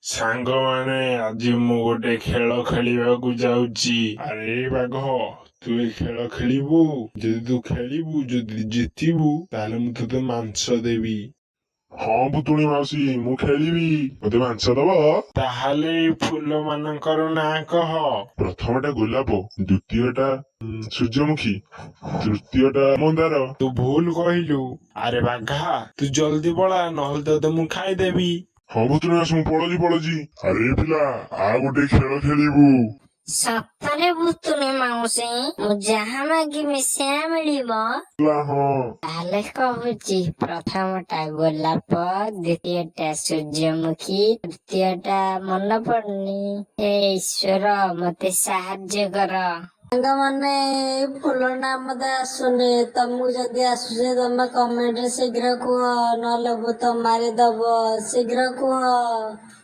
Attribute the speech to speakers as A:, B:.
A: ସାଙ୍ଗମାନେ, ଆଜି ମୁଁ ଗୋଟେ ଖେଳ ଖେଳିବାକୁ ଯାଉଛି। ଆରେ ବାଘ, ତୁ ଏ ଖେଳ ଖେଳିବୁ? ଯଦି ତୁ ଖେଳିବୁ, ଯଦି ଜିତିବୁ, ତାହେଲେ ମୁଁ ତୋତେ ମାଂସ ଦେବି।
B: ହଁ ଭୁତୁଣୀ ମାଉସୀ, ମୁଁ ଖେଳିବି। ମତେ ମାଂସ ଦବ?
A: ତାହେଲେ ଏଇ ଫୁଲ ମାନଙ୍କର ନାଁ କହ।
B: ପ୍ରଥମଟା ଗୋଲାପ, ଦ୍ଵିତୀୟଟା ସୂର୍ଯ୍ୟମୁଖୀ, ତୃତୀୟଟା ମନ୍ଦାର।
A: ତୁ ଭୁଲ କହିଲୁ। ଆରେ ବାଘା, ତୁ ଜଲ୍ଦି ପଳା, ନହେଲେ ତୋତେ ମୁଁ ଖାଇଦେବି।
B: ହଁ ଭୁତୁଣୀ ମାଉସୀ, ମୁଁ ପଳଉଛି ପଳଉଛି। ଆରେ ପିଲା, ଆ ଗୋଟେ ଖେଳ ଖେଳିବୁ।
C: ସତରେ ଭୁତୁଣୀ ମାଉସୀ, ମୁଁ ଯାହା ମାଗିବି ସେୟା ମିଳିବ?
B: ହେଲା, ହଁ।
C: ତାହେଲେ କହୁଛି, ପ୍ରଥମଟା ଗୋଲାପ, ଦ୍ଵିତୀୟଟା ସୂର୍ଯ୍ୟମୁଖୀ, ତୃତୀୟଟା ମନେ ପଡୁନି। ହେ ଈଶ୍ୱର, ମତେ ସାହାଯ୍ୟ କର।
D: ସାଙ୍ଗମାନେ, ଏଇ ଫୁଲ ନାଁ ମତେ ଆସୁନି। ତମକୁ ଯଦି ଆସୁଛି, ତମେ କମେଣ୍ଟରେ ଶୀଘ୍ର କୁହ, ନହେଲେ ଭୂତ ମାରିଦବ। ଶୀଘ୍ର କୁହ।